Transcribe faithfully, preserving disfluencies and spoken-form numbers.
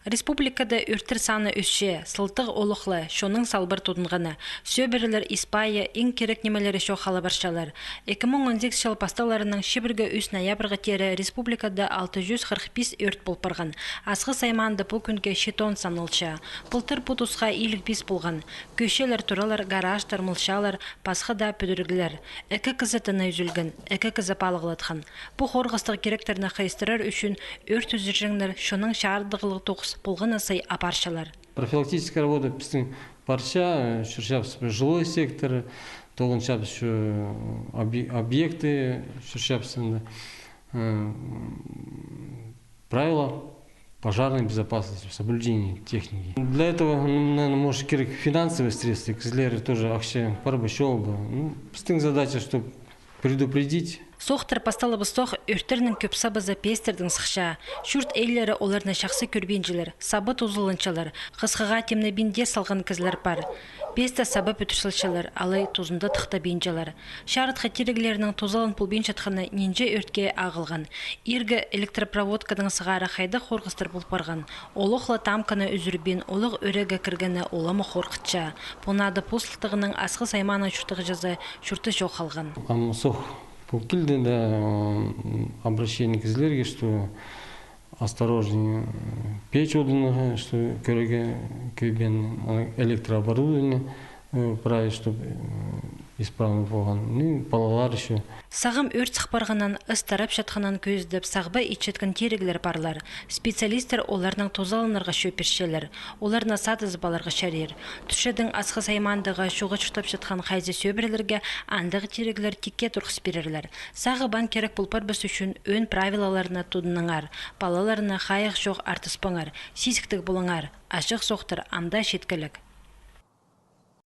Республикада ӧрттер саны ӧсче, сылтағ олох ла, чонның салбыр тудынғаны. Сӧбірелер ис-пайы, иң кирек нимелері чоохтала парчалар. Ікі муң он сигізінҷі чыл пасталарынаң чибіргі ӱс ноябрьға теере республикада алты чӱс хырых пис ӧрт пол парған. Асхыс аймаанда пу кӱнге читон саналча. Пылтыр пу тусха илиг пис полған. Кӧсчелер туралар, гаражтар мылчалар, пасха даа пӱдіріглер. Ікі кізі тыны ӱзӱлген, ікі кізі палығлатхан. Пу хорғыстығ киректерні хайыстырар ӱчӱн ӧрт ӱзірҷеңнер чонның чарыдығлығ тоғыс полғаны сай апарчалар. Профилактическая работа пістің парча, чӧрчебіс жилой сектор, тоғынчабыс объекты, чӧрчебіс правила пожарной безопасности, соблюдение техники. Для этого, наверное, может, керек финансовые средства, кізілер тоже ахча пар ба, чоғыл ба. Ну, пістің задача, чтобы предупредить. Соохтар пасталыбыстох ӧрттернің кӧп сабазы пеестердең сыхча. Чурт иелері оларны чахсы кӧрбинчелер, саба тузаланчалар, хысхаға тимнебин дее салған кізілер пар. Пеесті саба пӱдір салчалар, алай тузында тыхтабинчалар. Чарытхы тиріглерінің тузалан полбинчатханы нинҷе ӧртке ағылған. Иргі электропроводкадаң сығара хайдағ хорғыстар пол парған. Олох ла тамканы ӱзӱрбин, олох ӧреге кіргені улама хорғытча. Пу наада пу сылтағынаң Асхыс аймааның чуртағҷызы чуртаҷах халған. Ам соох пол килді дее, обращение кізілерге, что осторожнее, печ одынға, что кӧреге кӧйбеен, электрооборудование, правильно, чтобы исправно полған. Ну, палалар ещё. Сағам ӧрт сых парғаннаң, ыс тарапчатханнаң кӧзідіп, сағба итчеткен тиріглер парлар. Специалистер оларнаң тузаланарға чӧп пирчелер. Оларны садызып аларға чарир. Тӱсчедің Асхыс аймаандағы чуға чуртапчатхан хайзы сӧбірелерге андағ тиріглер тикке турғыс пирерлер. Сағып ан кирек пол парбас ӱчӱн ӧӧн правилаларны тудыныңар. Палаларны хайығ чох артыспаңар, сизіктіг полыңар. Ачых соохтар ам даа читкелек.